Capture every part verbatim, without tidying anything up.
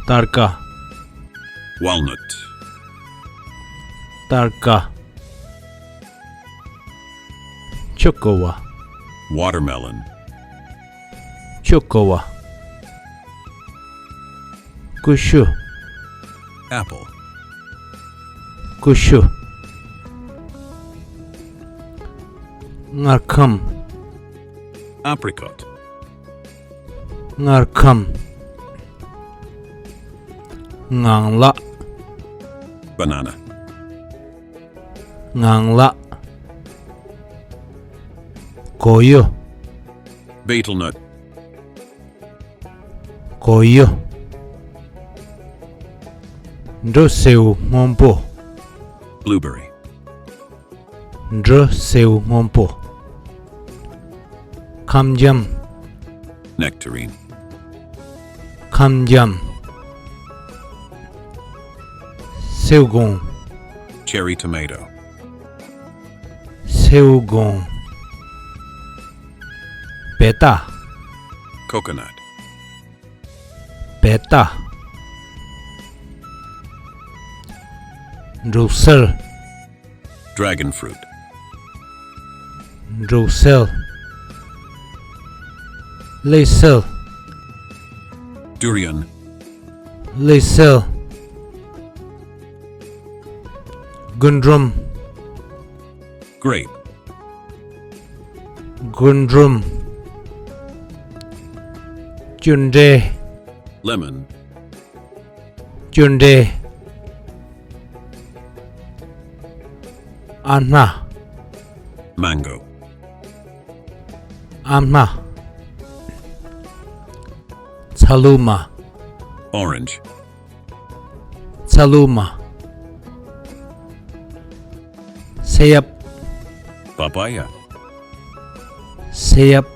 སྟར་ཀ Walnut. སྟར་ཀ་ཆུ་ཀུ་བ། Watermelon. ཆུ་ཀུ་བ། ཀུ་ཤུ Apple. ཀུ་ཤུ། མངར་ཁམ། Apricot. མངར་ཁམ། ངང་ལག Banana. ངང་ལག་གོ་ཡུ། Betel nut. གོ་ཡུ། འབྲུ་སེར་པོ་སྔོན་པོ། Blueberry. འབྲུ་སེར་པོ་སྔོན་པོ། ཁམ་འཇམ། Nectarine. ཁམ་འཇམ། སེའུ་སྒོང་། Cherry tomato. སེའུ་སྒོང་། བེ་ཏ། Coconut. བེ་ཏ། འབྲུག་སེལ། Dragon fruit. འབྲུག་སེལ། ལི་སེལ། Durian. ལི་སེལ། རྒུན་འབྲུམ། Grape. རྒུན་འབྲུམ། ཅུན་ཏེ། Lemon. ཅུན་ཏེ། ཨ་མྲ། Mango. ཨ་མྲ། ཚ་ལུ་མ། Orange. ཚ་ལུ་མ། སེ་ཡབ། Papaya. སེ་ཡབ།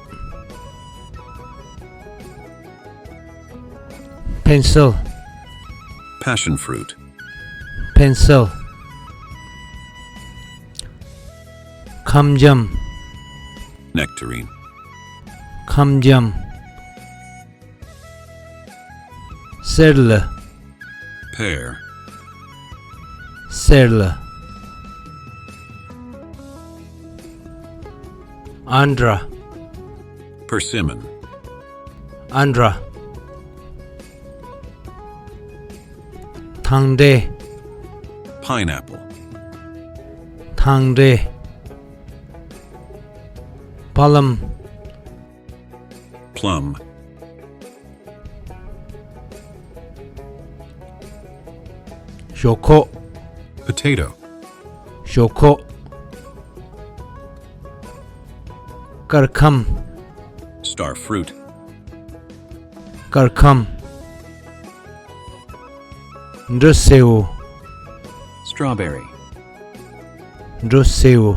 ཕན་སིལ། Passion fruit. ཕན་སིལ། ཁམ་འཇམ། Nectarine. ཁམ་འཇམ། སེར་ལི། Pear. སེར་ལི། ཨན་ཏྲ། Persimmon. ཨན་ཏྲ། ཐང་ཏེ། Pineapple. ཐང་ཏེ། པ་ལམ། Plum. ཞོག་ཁོག Potato. ཞོག་ཁོག་དཀར་ཁམ། Star fruit. དཀར་ཁམ། འབྲུ་སེར་པོ། Strawberry. འབྲུ་སེར་པོ།